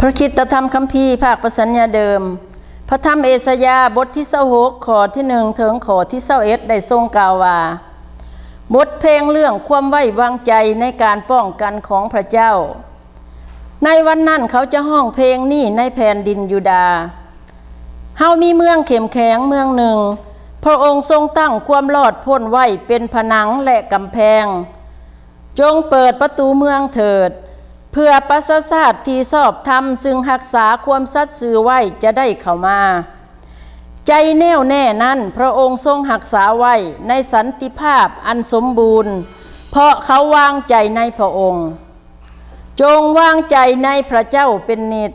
ພະຄຣິສຕະທຳຄຳພີພາກພະສັນຍາເດີມ, ພະທຳເອສາຍາ ບົດທີຊາວຫົກ ຂໍ້ທີໜຶ່ງ ເຖິງຂໍ້ທີຊາວເອັດ ໄດ້ຊົງກ່າວວ່າ, ບົດເພງເລື່ອງຄວາມໄວ້ວາງໃຈໃນການປ້ອງກັນຂອງພະເຈົ້າ. ໃນວັນນັ້ນເຂົາຈະຮ້ອງເພງນີ້ໃນແຜ່ນດິນຢູດາ. ເຮົາມີເມືອງເຂັ້ມແຂງເມືອງໜຶ່ງ, ພະອົງຊົງຕັ້ງຄວາມລອດພົ້ນໄວ້ເປັນຜະໜັງ ແລະ ກຳແພງ. ຈົ່ງເປີດປະຕູເມືອງເຖີດ, ເພື່ອປະຊາຊາດທີ່ຊອບທຳ ຊຶ່ງຮັກສາຄວາມສັດຊື່ໄວ້ຈະໄດ້ເຂົ້າມາ. ໃຈແນ່ວແນ່ນັ້ນພະອົງຊົງຮັກສາໄວ້ໃນສັນຕິພາບອັນສົມບູນ, ເພາະເຂົາວາງໃຈໃນພະອົງ. ຈົ່ງວາງໃຈໃນພະເຈົ້າເປັນນິດ,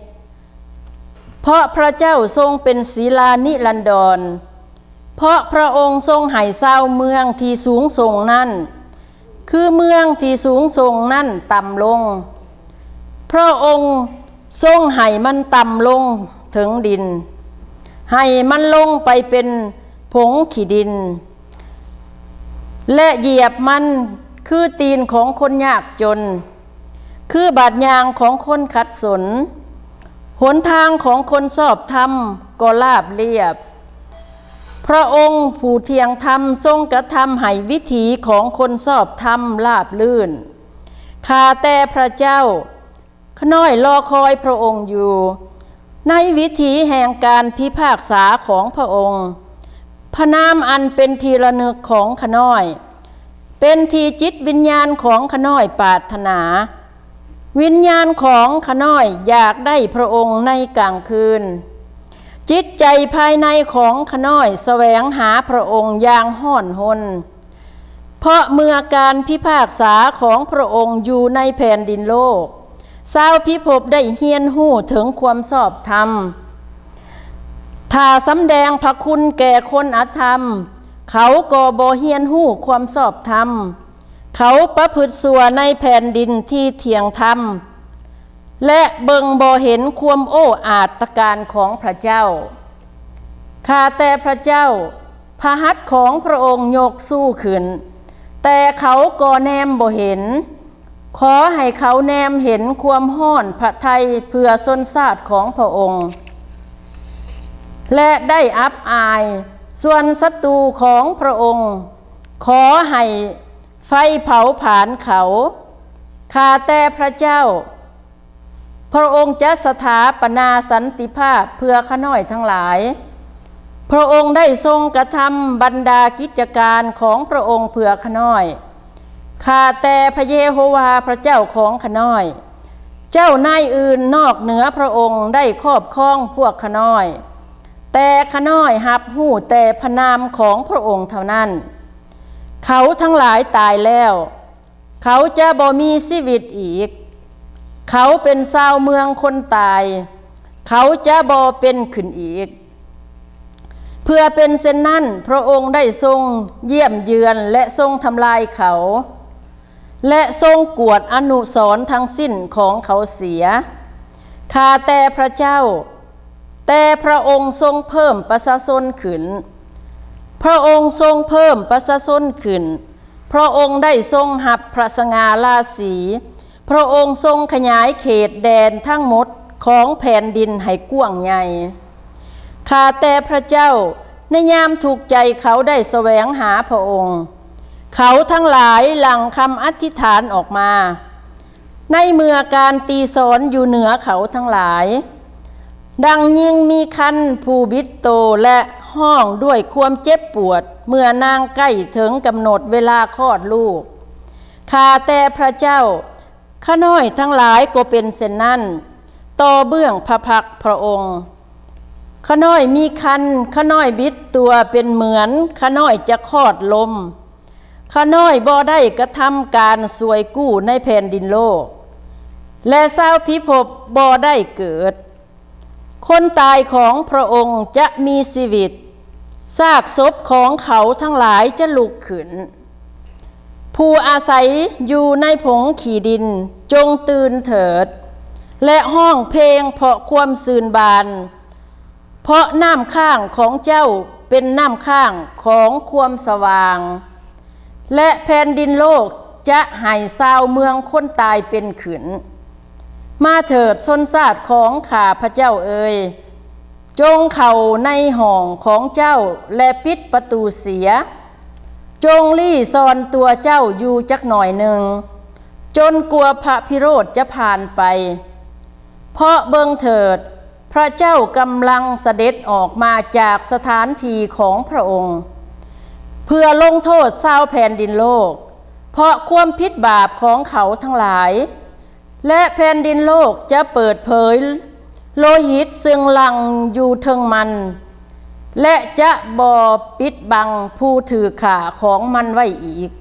ເພາະພະເຈົ້າຊົງເປັນສີລານິລັນດອນ. ເພາະພະອົງຊົງໃຫ້ຊາວເມືອງທີ່ສູງສົ່ງນັ້ນ, ຄືເມືອງທີ່ສູງສົ່ງນັ້ນຕ່ຳລົງ. ພະອົງຊົງໃຫ້ມັນຕ່ຳລົງເຖິງດິນ, ໃຫ້ມັນລົງໄປເປັນຜົງຂີ້ດິນ ແລະ ຢຽບມັນຄືຕີນຂອງຄົນຍາກຈົນ, ຄືບາດຍ່າງຂອງຄົນຂັດສົນ. ຫົນທາງຂອງຄົນຊອບທຳກໍລາບລຽບ. ພະອົງຜູ້ທ່ຽງທຳຊົງກະທຳໃຫ້ວິຖີຂອງຄົນຊອບທຳລາບລື່ນ. ຂ້າແຕ່ພະເຈົ້າ, ຂ້ານ້ອຍລໍຄອຍພະອົງຢູ່, ໃນວິທີແຫ່ງການພິພາກສາຂອງພະອົງ. ພະນາມອັນເປັນທີ່ລະນຶກຂອງຂ້ານ້ອຍ, ເປັນທີ່ຈິດວິນຍານຂອງຂ້ານ້ອຍປາດຖະໜາ. ວິນຍານຂອງຂ້ານ້ອຍຢາກໄດ້ພະອົງໃນກາງຄືນ. ຈິດໃຈພາຍໃນຂອງຂ້ານ້ອຍສະແຫວງຫາພະອົງຢ່າງຮ້ອນຮົນ. ເພາະເມື່ອການພິພາກສາຂອງພະອົງຢູ່ໃນແຜ່ນດິນໂລກ, ຊາວພິພົບໄດ້ຮຽນຮູ້ເຖິງຄວາມຊອບທຳ. ຖ້າສຳແດງພະຄຸນແກ່ຄົນອະທຳ, ເຂົາກໍບໍ່ຮຽນຮູ້ຄວາມຊອບທຳ. ເຂົາປະພຶດຊົ່ວໃນແຜ່ນດິນທີ່ທ່ຽງທຳ ແລະ ເບິ່ງບໍ່ເຫັນຄວາມໂອ້ອາດຕະການຂອງພະເຈົ້າ. ຂ້າແຕ່ພະເຈົ້າ, ພະຫັດຂອງພະອົງຍົກຊູຂຶ້ນ, ແຕ່ເຂົາກໍແນມບໍ່ເຫັນ. ຂໍໃຫ້ເຂົາແນມເຫັນຄວາມຮ້ອນພະໄທເພື່ອຊົນຊາດຂອງພະອົງ ແລະ ໄດ້ອັບອາຍ. ສ່ວນສັດຕູຂອງພະອົງ, ຂໍໃຫ້ໄຟເຜົາຜານເຂົາ. ຂ້າແຕ່ພະເຈົ້າ, ພະອົງຈະສະຖາປະນາສັນຕິພາບເພື່ອຂ້ານ້ອຍທັງຫຼາຍ. ພະອົງໄດ້ຊົງກະທຳບັນດາກິດຈະການຂອງພະອົງເພື່ອຂ້ານ້ອຍ. ຂ້າແຕ່ພະເຢໂຮວາພະເຈົ້າຂອງຂ້ານ້ອຍ, ເຈົ້ານາຍອື່ນນອກເໜືອພະອົງໄດ້ຄອບຄອງພວກຂ້ານ້ອຍ, ແຕ່ຂ້ານ້ອຍຮັບຮູ້ແຕ່ພະນາມຂອງພະອົງເທົ່ານັ້ນ. ເຂົາທັງຫຼາຍຕາຍແລ້ວ. ເຂົາຈະບໍ່ມີຊີວິດອີກ. ເຂົາເປັນຊາວເມືອງຄົນຕາຍ. ເຂົາຈະບໍ່ເປັນຂຶ້ນອີກ. ເພື່ອເປັນເຊັ່ນນັ້ນ, ພະອົງໄດ້ຊົງຢ້ຽມເຢືອນ ແລະ ຊົງທຳລາຍເຂົາ, ແລະ ຊົງກວາດອະນຸສອນທັງສິ້ນຂອງເຂົາເສຍ. ຂ້າແຕ່ພະເຈົ້າ, ແຕ່ພະອົງຊົງເພີ່ມປະຊາຊົນຂຶ້ນ. ພະອົງຊົງເພີ່ມປະຊາຊົນຂຶ້ນ. ພະອົງໄດ້ຊົງຮັບພະສະຫງ່າລາສີ, ພະອົງຊົງຂະຫຍາຍເຂດແດນທັງໝົດຂອງແຜ່ນດິນໃຫ້ກວ້າງໃຫຍ່. ຂ້າແຕ່ພະເຈົ້າ, ໃນຍາມທຸກໃຈເຂົາໄດ້ສະແຫວງຫາພະອົງ, ເຂົາທັງຫຼາຍຫຼັ່ງຄຳອະທິຖານອອກມາ. ໃນເມື່ອການຕີສອນຢູ່ເໜືອເຂົາທັງຫຼາຍ, ດັ່ງຍິງມີຄັນຜູ້ບິດໂຕ ແລະ ຮ້ອງດ້ວຍຄວາມເຈັບປວດເມື່ອນາງໃກ້ເຖິງກຳນົດເວລາຄອດລູກ. ຂ້າແຕ່ພະເຈົ້າ, ຂ້ານ້ອຍທັງຫຼາຍກໍເປັນເຊັ່ນນັ້ນ, ຕໍ່ເບື້ອງພະພັກພະອົງ. ຂ້ານ້ອຍມີຄັນ, ຂ້ານ້ອຍບິດຕົວເປັນເໝືອນຂ້ານ້ອຍຈະຄອດລົມ. ຂ້ານ້ອຍບໍ່ໄດ້ກະທຳການຊ່ວຍກູ້ໃນແຜ່ນດິນໂລກ, ແລະ ຊາວພິພົບບໍ່ໄດ້ເກີດ. ຄົນຕາຍຂອງພະອົງຈະມີຊີວິດ, ຊາກສົບຂອງເຂົາທັງຫຼາຍຈະລຸກຂຶ້ນ. ຜູ້ອາໄສຢູ່ໃນຜົງຂີ້ດິນ, ຈົ່ງຕື່ນເຖີດ ແລະ ຮ້ອງເພງເພາະຄວາມຊື່ນບານ. ເພາະນ້ຳຄ້າງຂອງເຈົ້າເປັນນ້ຳຄ້າງຂອງຄວາມສະຫວ່າງ, ແລະ ແຜ່ນດິນໂລກຈະໃຫ້ຊາວເມືອງຄົນຕາຍເປັນຂຶ້ນ. ມາເຖີດ ຊົນຊາດຂອງຂ້າພະເຈົ້າເອີຍ, ຈົ່ງເຂົ້າໃນຫ້ອງຂອງເຈົ້າ ແລະ ປິດປະຕູເສຍ. ຈົ່ງລີ້ຊ່ອນຕົວເຈົ້າຢູ່ຈັກໜ້ອຍໜຶ່ງ, ຈົນກວ່າພະພິໂຣດຈະຜ່ານໄປ. ເພາະເບິ່ງເຖີດ, ພະເຈົ້າກຳລັງສະເດັດອອກມາຈາກສະຖານທີ່ຂອງພະອົງ, ເພື່ອລົງໂທດຊາວແຜ່ນດິນໂລກ ເພາະຄວາມຜິດບາບຂອງເຂົາທັງຫຼາຍ. ແລະ ແຜ່ນດິນໂລກຈະເປີດເຜີຍໂລຫິດເຊິ່ງຫຼັ່ງຢູ່ເທິງມັນ, ແລະ ຈະບໍ່ປິດບັງຜູ້ຖືກຂ້າຂອງມັນໄວ້ອີກ.